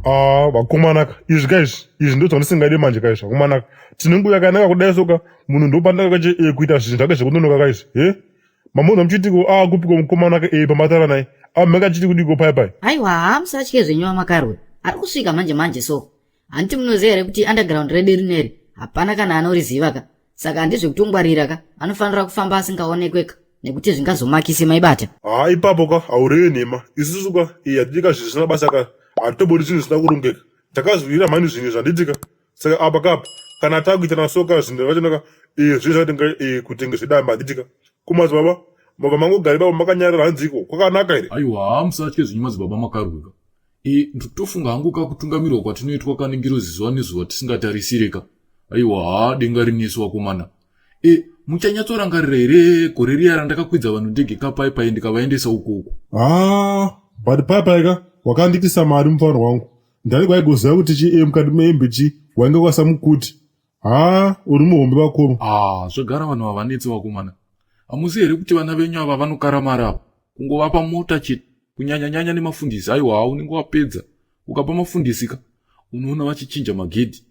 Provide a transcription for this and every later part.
Ah, vakomanaka izvi ka izvi izvi ndo zvandisingadi manje ka izvi vakomanaka tine nguva yakanaka kudai soka munhu ndopandaka kache eh, kuita zvinhu zvake zvekunonoka ka izvi he mamonza muchitiko a ah, kupiko mukomanaka e eh, pamatara naye amheka ah, chiti kudiko pai pai aiwa hamusatye zvenyu vamakarwe ari kusvika manje manje so Hanti munoziva here kuti underground redu rineri hapana kana anoriziva ka saka handizvekutongwarira ka anofanira kufamba asingaonekwe ka nekuti zvingazomakise maibata haa ipapo ka haureve nhema isusu ka iyi hatidi ka zvinhu zvisina basa ka hatitobodi zvinhu zvisina kurongeka takazviwira mhani zvinhu zvanditi ka saka apa kapa kana takuita nasoka zvinhu zvachona ka eh, zvinhu zvatinga eh, kutenge zvedamba handiti ka kumadzibaba mabva mangogara ipapo makanyarara hanziko kwakanaka here aiwa musatye zvenyu madzibaba makarwika E, ndikutofunga hangu ka kutungamirwa kwatinoitwa ka nengirozi zuva nezuva tisingatarisire ka. Aiwa haa denga rinesu vakomana. E, muchanyatsorangarira here gore riya randakakwidza vanhu ndege ka pai pai ndikavaendesa uko uko. Haa, but pai pai ka wakandiitisa mari mufano wangu. Ndani kwaigoziva kuti chi e mukati mehembe chi wainge kwasamukuti. Haa, uri muhombe vakoma. Ah, zvagara vanhu havanetsi vakomana. Hamuzivi here kuti vana venyu ava vanokara mari ava? Kungovapa mota chete. Kunyanya nyanya nemafundisi aiwa haa unenge wapedza. Ukapa mafundisi ka unoona vachichinja magedhi.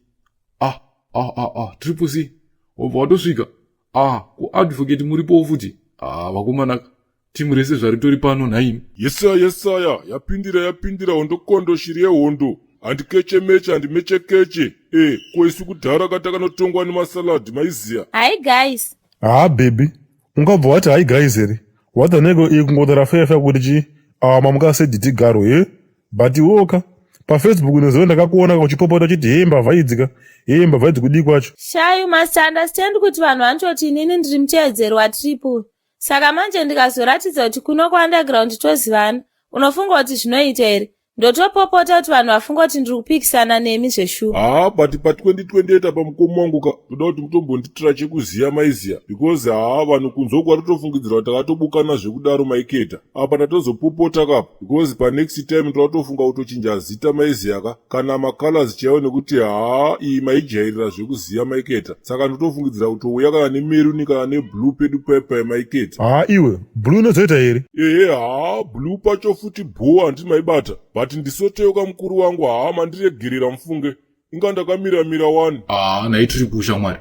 Ah, ah, ah, ah, triple C. Wabva watosvika. Ah, kuadvocate muripowo futi. Ah, vakomana ka. Team rese zvaritori pano nhaimi. Yesaya yesaya yapindira yapindira hondo kondo shiri yehondo handikeche meche handimechekeche e ko isu kudhara ka takanotongwa nemasalad maiziya. Hi guys. Haa baby ungabva wati hi guys here wataneko iyi kungotaura feya feya kuti chii awa mamuka sediti garo he but iwoka pafacebook nezuva ndakakuona uchipopota uchiti hee mbavha idzi ka hee mbavha idzi kudii kwacho. Sha you must understand kuti vanhu vanototi inini ndiri muteedzeri waTriple Saka manje ndikazoratidza kuti kuno kuunderground tozivana, unofunga kuti zvinoita here? Ndotopopota kuti vanhu vafunga kuti ndiri kupikisana nemi zveshuwa. Haa but pa 2028 apa mukoma wangu ka ndoda kuti mutombonditira chekuziya maiziya because haa vanhu kunze uku varikutofungidzira kuti takatobukana zvekudaro maiketa apa tatozopopota ka because panext time toatofunga kutochinja zita maiziya ka kana macolors chaiwo nekuti haa iyi maijairira zvekuziya maiketa saka ndotofungidzira kutouya kana nemeruni kana neblue pedu paipai maiketa haa iwe blue inozoita here ehe haa blue pacho futi bho handiti maibata but ndisoteuka mukuru wangu haa mandiregerera mufunge inga ndakamira mira wani haa nhai tiri kusha mwari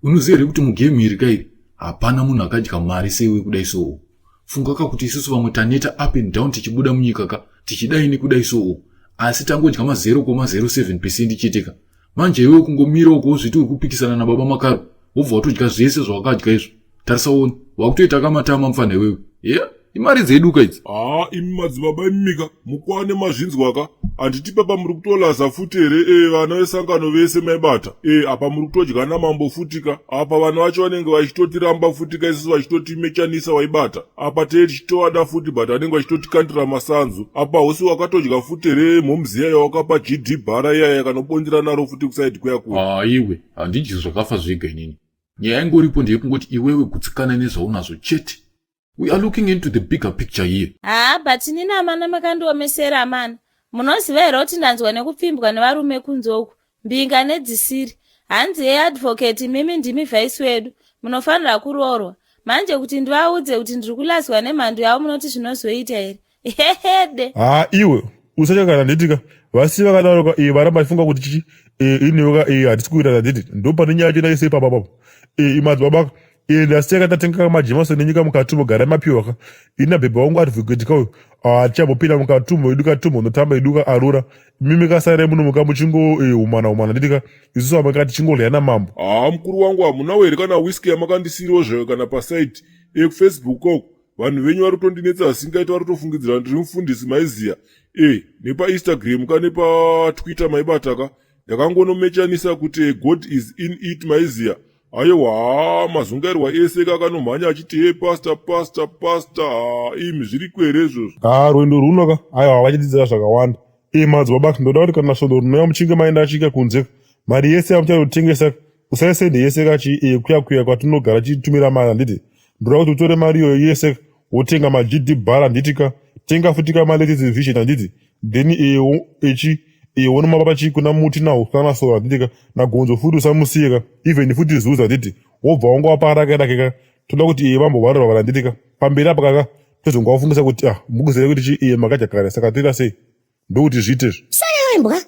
unoziva here kuti mugame iri kairi hapana munhu akadya mari seiwe kudai soo funga ka kuti isusu vamwe taneta up and down tichibuda munyika ka tichidai nekudai soo asi tangodya ma 0,07 percent chete ka manje iwe kungomira uko wozviti uri kupikisana nababa makaro wobva watodya zvese zvawakadya izvo tarisa uone wakutoita kamatama mfana iwewe yeah imari dzedu ka idzi haa imi madzibaba imika mukwane mazvinzwaka handiti papa muri kutolaza futi here e vana vesangano vese maibata e apa muri kutodya namambo futi ka apa vana vacho vanenge vachitotiramba futi ka isusu vachitotimechanisa waibata apa tee tichitovada futi but vanenge vachitotikandira masanzu apa hosi wakatodya futi here mhomziya yawakapa gd bhara iya yakanobondera naro futi kusaidi kuya kuya aiwe handidyi zvakafa zvega inini nyaya ingoripo ndeyekungoti iwewe gutsikana nezvaunazvo chete We are looking into the bigger picture here. Haa but inini amana makandiomesera amana. Munoziva here kuti ndanzwa nekupfimbwa nevarume kunze uku. Mbinga nedzisiri. Hanzi hey advocate imimi ndimi vice wedu. Munofanira kuroorwa. Manje kuti ndivaudze kuti ndiri kulazwa nemhandu yavo munoti zvinozoita here? Hehede. Haa iwe usatya kana nditika vasiye vakadaro ka eh, varamba vachifunga kuti chichi eh, iniwe ka eh, hatisi kuita handiti ndopane nyaya yacho naise ipapa papo eh, imadzibaba ka eh, ndasiya ka tatenga kamajemaso nenyika mukati garai mapiwa ka ini nabhebha wangu advocate ka uyu ah, tichambopinda mukati idu katumbo unotamba idu ka arura mimi kasarai muno muka muchingo eh, humana humana nditi ka isusu amaka tichingorya namambo haa mukuru wangu hamunawo here kana whisky yamakandisiiriwo zvayo kana pasaiti eh, kufacebook uko vanhu venyu vari kutondinetsa zvisingaiti vari kutofungidzira ndiri mufundisi maiziya e nepainstagram ka nepatwitter maibata ka ndakangonomechanisa kuti eh, god is in it maiziya ayewa haa mazungairwa ese ka akanomhanya achiti he pastor pastor pastor haa imi zviriko here izvozvo haa rwendo rwuno ka aiwa vachidzidzira zvakawanda e madzibaba ndoda kuti kana svondo rinouya muchinge maenda achika kunze mari yese yamuchatotengesa usaisende yese kachi e, kuya kuya kwatinogara chitumira mari handiti ndoda kuti utore mari iyoyo yese wotenga magd bar handiti ka tenga futi ka malatest vision handiti then echi wonomapa pachi kuna muti nawo kana sora handiti ka nagonzo futi usamusiye ka even futi zuza handiti wobva wanga wapa rake rake ka toda kuti iye vambovharirwa vana handiti ka pamberi apa kaka tozongowafungisa kuti ah mukuziva kuti chi iye makadya kare saka toita sei ndokuti zviite izvi Saka wembwa.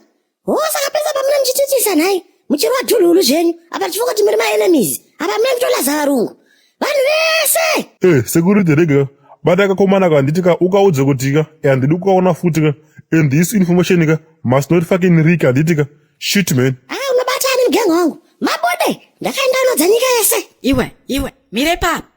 Ho saka pese pamuna muchitichisa nhai muchirwa dhululu zvenyu apa tichifunga kuti muri maenemies apa mune kutolaza varungu vanhu vese. Eh, security rega bata kakomana ka handiti ka ukaudze kuti ka eh, handidi kukaona futi ka and this information ka must not fucking leak handiti ka shit man. Ah, unobata ani mugengo wangu mabude ndakaenda unodza nyika yese. Iwe iwe mire ipapo.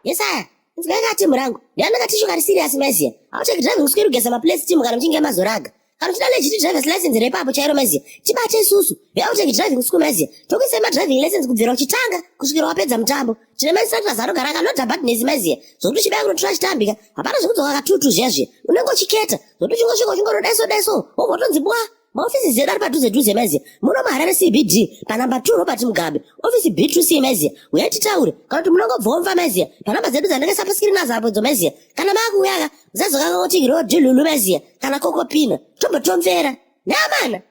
Yesaya inzwai ka timu rangu ndiani katishu kari serious maiziya aucheki driving school kugeza maplace timu kana muchinge mazoraga kana uchida legit drivers license repapo chairo maiziya tibate isusu veauteki driving school maiziya tokuisai madriving license kubvira uchitanga kusvikira wapedza mutambo tine mainstructors anogara akaloda badness maiziya zvokuti uchibaya kunotora chitambika hapana zvekudzoka katutu zviya zviya unenge uchiketa zvokuti uchingosvika uchingorodaiso daiso wobva utonzi bwa maofisi edu ari padhuze dhuze maiziya muno muharare cbd panumber 2 Robert Mugabe ofisi B2C maiziya uyai titaure kana kuti munongobvomva maiziya panhamba dzedu dzandakaisa paskirini azapo idzo maiziya kana makuuyaka musazokanga kuti rodhilulu maiziya kana kokopina tombotomvera neamana.